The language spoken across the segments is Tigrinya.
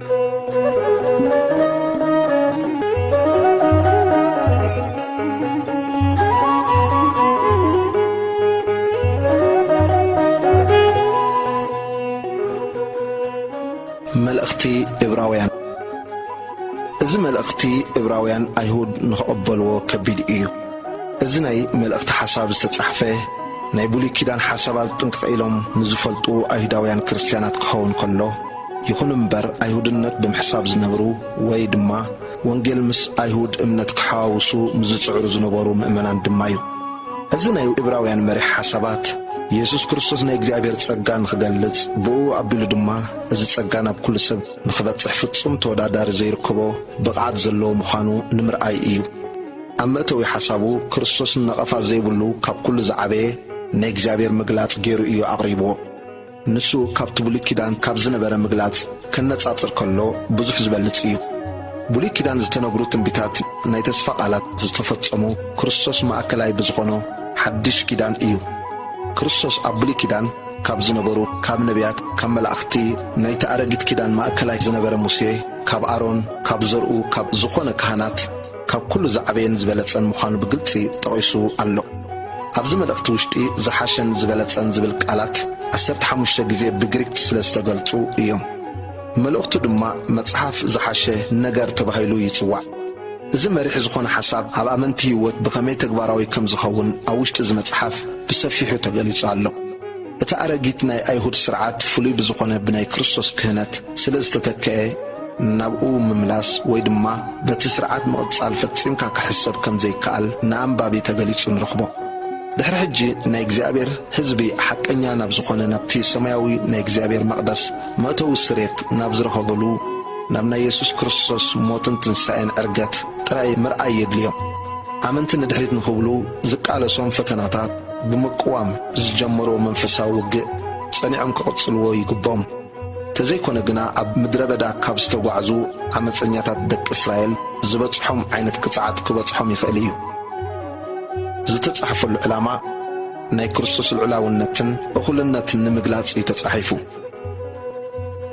መልእኽቲ ዕብራውያን። እዚ መልእኽቲ ዕብራውያን ኣይሁድ ንኽቕበልዎ ከቢድ እዩ። እዚ ናይ መልእኽቲ ሓሳብ ዝተጻሕፈ ናይ ብሉይ ኪዳን ሓሳባት ጥንቅቕ ኢሎም ንዝፈልጡ ኣይሁዳውያን ክርስትያናት ክኸውን ከሎ፣ ይኹን እምበር ኣይሁድነት ብምሕሳብ ዝነብሩ ወይ ድማ ወንጌል ምስ ኣይሁድ እምነት ክሓዋውሱ ምስ ዝጽዕሩ ዝነበሩ ምእመናን ድማ እዩ። እዚ ናይ ዕብራውያን መሪሕ ሓሳባት የሱስ ክርስቶስ ናይ እግዚኣብሔር ጸጋ ንኽገልጽ፣ ብኡ ኣቢሉ ድማ እዚ ጸጋ ናብ ኩሉ ሰብ ንኽበጽሕ ፍጹም ተወዳዳሪ ዘይርከቦ ብቕዓት ዘለዎ ምዃኑ ንምርኣይ እዩ። ኣብ መእተዊ ሓሳቡ ክርስቶስ ነቐፋ ዘይብሉ ካብ ኩሉ ዝዓበየ ናይ እግዚኣብሔር ምግላጽ ገይሩ እዩ ኣቕሪብዎ። ንሱ ካብቲ ብሉይ ኪዳን ካብ ዝነበረ ምግላጽ ከነጻጽር ከሎ ብዙሕ ዝበልጽ እዩ። ብሉይ ኪዳን ዝተነግሩ ትንቢታት ናይ ተስፋ ቃላት ዝተፈጸሙ ክርስቶስ ማእከላይ ብዝኾኖ ሓድሽ ኪዳን እዩ። ክርስቶስ ኣብ ብሉይ ኪዳን ካብ ዝነበሩ ካብ ነቢያት፣ ካብ መላእኽቲ፣ ናይቲ ኣረጊት ኪዳን ማእከላይ ዝነበረ ሙሴ፣ ካብ ኣሮን፣ ካብ ዘርኡ፣ ካብ ዝኾነ ካህናት፣ ካብ ኩሉ ዝዓበየን ዝበለጸን ምዃኑ ብግልጺ ጠቒሱ ኣሎ። ኣብዚ መልእኽቲ ውሽጢ ዝሓሸን ዝበለጸን ዝብል ቃላት ዓሰርተ ሓሙሽተ ግዜ ብግሪክ ስለ ዝተገልጹ እዮም። መልእኽቱ ድማ መጽሓፍ ዝሓሸ ነገር ተባሂሉ ይጽዋዕ። እዚ መሪሕ ዝኾነ ሓሳብ ኣብ ኣመንቲ ህይወት ብኸመይ ተግባራዊ ከም ዝኸውን ኣብ ውሽጢ እዚ መጽሓፍ ብሰፊሑ ተገሊጹ ኣሎ። እቲ ኣረጊት ናይ ኣይሁድ ስርዓት ፍሉይ ብዝኾነ ብናይ ክርስቶስ ክህነት ስለ ዝተተክአ፣ ናብኡ ምምላስ ወይ ድማ በቲ ስርዓት ምቕጻል ፈጺምካ ክሕሰብ ከም ዘይከኣል ንኣንባቢ ተገሊጹ ንረኽቦ። ድሕሪ ሕጂ ናይ እግዚኣብሔር ህዝቢ ሓቀኛ ናብ ዝኾነ ናብቲ ሰማያዊ ናይ እግዚኣብሔር መቕደስ መእተዊ ስሬት ናብ ዝረኸበሉ ናብ ናይ የሱስ ክርስቶስ ሞትን ትንሳኤን ዕርገት ጥራይ ምርኣይ የድልዮም። ኣመንቲ ንድሕሪት ንኽብሉ ዝቃለሶም ፈተናታት ብምቅዋም ዝጀመርዎ መንፈሳዊ ውግእ ጸኒዖም ክቕጽልዎ ይግብኦም። ተዘይኮነ ግና ኣብ ምድረ በዳ ካብ ዝተጓዕዙ ዓመጸኛታት ደቂ እስራኤል ዝበጽሖም ዓይነት ቅጽዓት ክበጽሖም ይኽእል እዩ። ዝተጻሕፈሉ ዕላማ ናይ ክርስቶስ ልዑላውነትን እኹልነትን ንምግላጽ እዩ ተጻሒፉ።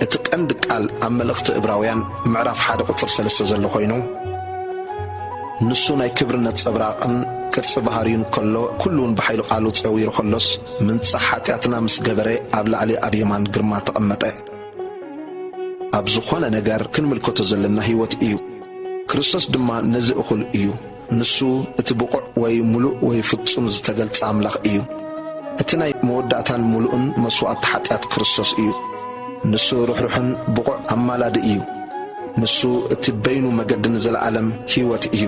እቲ ቀንዲ ቃል ኣብ መልእኽቲ ዕብራውያን ምዕራፍ ሓደ ቁጽሪ ሰለስተ ዘሎ ኮይኑ፣ ንሱ ናይ ክብሪ ነጸብራቕን ቅርጺ ባህርዩን ከሎ፣ ኩሉውን ብሓይሉ ቃሉ ጸዊሩ ከሎስ፣ ምንጻሕ ሓጢኣትና ምስ ገበረ ኣብ ላዕሊ ኣብ የማን ግርማ ተቐመጠ። ኣብ ዝኾነ ነገር ክንምልከቶ ዘለና ህይወት እዩ። ክርስቶስ ድማ ነዚ እኹል እዩ። ንሱ እቲ ብቑዕ ወይ ምሉእ ወይ ፍጹም ዝተገልጸ ኣምላኽ እዩ። እቲ ናይ መወዳእታን ምሉእን መስዋእቲ ሓጢኣት ክርስቶስ እዩ። ንሱ ርሕሩሕን ብቑዕ ኣማላዲ እዩ። ንሱ እቲ በይኑ መገዲ ንዘለኣለም ህይወት እዩ።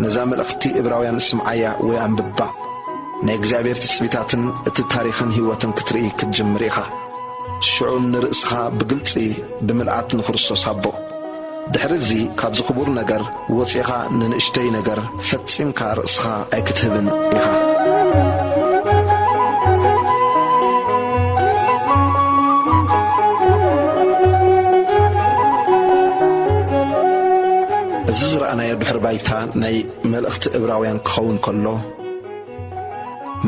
ነዛ መልእኽቲ ዕብራውያን ስምዓያ ወይ ኣንብባ። ናይ እግዚኣብሔር ትጽቢታትን እቲ ታሪኽን ህይወትን ክትርኢ ክትጅምር ኢኻ። ሽዑ ንርእስኻ ብግልጺ ብምልኣት ንክርስቶስ ሃቦ። ድሕሪ እዚ ካብዚ ክቡር ነገር ወጺኻ ንንእሽተይ ነገር ፈጺምካ ርእስኻ ኣይክትህብን ኢኻ። እዚ ዝረኣናዮ ድሕሪ ባይታ ናይ መልእኽቲ ዕብራውያን ክኸውን ከሎ፣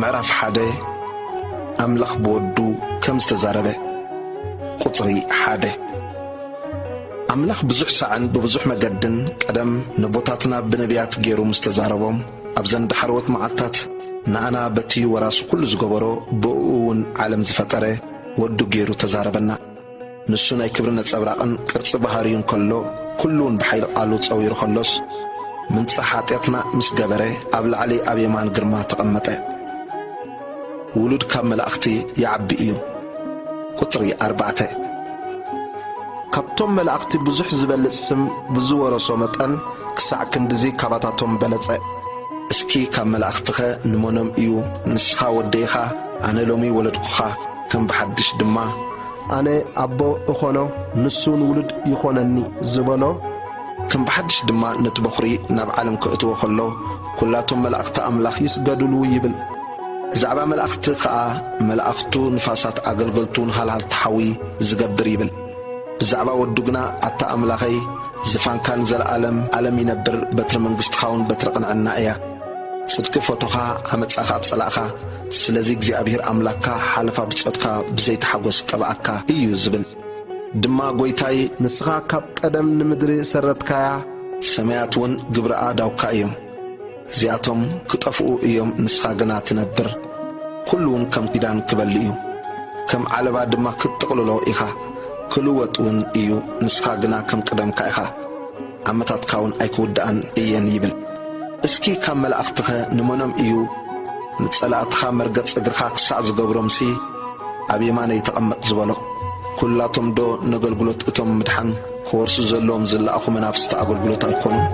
ምዕራፍ ሓደ፣ ኣምላኽ ብወዱ ከም ዝተዛረበ። ቁጽሪ ሓደ፣ ኣምላኽ ብዙሕ ሳዕን ብብዙሕ መገድን ቀደም ነቦታትና ብነቢያት ገይሩ ምስ ተዛረቦም፣ ኣብዘን ዳሕረዎት መዓልታት ንኣና በቲ ወራሲ ኩሉ ዝገበሮ፣ ብእኡ እውን ዓለም ዝፈጠረ ወዱ ገይሩ ተዛረበና። ንሱ ናይ ክብሪ ነጸብራቕን ቅርጺ ባህርዩን ከሎ፣ ኩሉውን ብሓይሊ ቃሉ ጸዊሩ ከሎስ፣ ምንጻሕ ሓጢኣትና ምስ ገበረ፣ ኣብ ላዕሊ ኣብ የማን ግርማ ተቐመጠ። ውሉድ ካብ መላእኽቲ ይዓቢ እዩ። ቁጽሪ ኣርባዕተ፣ ካብቶም መላእኽቲ ብዙሕ ዝበልጽ ስም ብዝወረሶ መጠን፣ ክሳዕ ክንድዚ ካባታቶም በለጸ። እስኪ ካብ መላእኽትኸ ንመኖም እዩ፣ ንስኻ ወደይ ኢኻ፣ ኣነ ሎሚ ወለድኩኻ፣ ከም ብሓድሽ ድማ፣ ኣነ ኣቦ እኾኖ፣ ንሱን ውሉድ ይኾነኒ ዝበሎ፣ ከም ብሓድሽ ድማ ነቲ በኹሪ ናብ ዓለም ከእትዎ ከሎ፣ ኵላቶም መላእኽቲ ኣምላኽ ይስገዱሉ ይብል። ብዛዕባ መላእኽቲ ከኣ፣ መላእኽቱ ንፋሳት ኣገልገልቱን ሃልሃልቲ ሓዊ ዝገብር ይብል። ብዛዕባ ወዱ ግና፣ ኣታ ኣምላኸይ፣ ዝፋንካ ንዘለኣለም ኣለም ይነብር፣ በትሪ መንግስትኻውን በትሪ ቅንዕና እያ። ጽድቂ ፈቶኻ፣ ዓመጻኻ ጸላእኻ። ስለዚ እግዚኣብሔር ኣምላኽካ ሓለፋ ብጾትካ ብዘይቲ ሓጎስ ቀብኣካ እዩ ዝብል። ድማ ጎይታይ፣ ንስኻ ካብ ቀደም ንምድሪ ሰረትካያ፣ ሰማያት እውን ግብሪ ኣእዳውካ እዮም። እዚኣቶም ክጠፍኡ እዮም፣ ንስኻ ግና ትነብር። ኩሉ እውን ከም ኪዳን ክበሊ እዩ፣ ከም ዓለባ ድማ ክትጥቕልሎ ኢኻ። ክልወጥ እውን እዩ፣ ንስኻ ግና ከም ቀደምካ ኢኻ። ዓመታትካ እውን ኣይክውድኣን እየን ይብል። እስኪ ካብ መላእኽትኸ ንመኖም እዩ ንጸላእትኻ መርገጽ እግርኻ ክሳዕ ዝገብሮምሲ ኣብ የማነይ ተቐመጥ ዝበሎ? ኩላቶም ዶ ነገልግሎት እቶም ምድሓን ክወርሱ ዘለዎም ዝለኣኹ መናፍስቲ ኣገልግሎት ኣይኮኑን?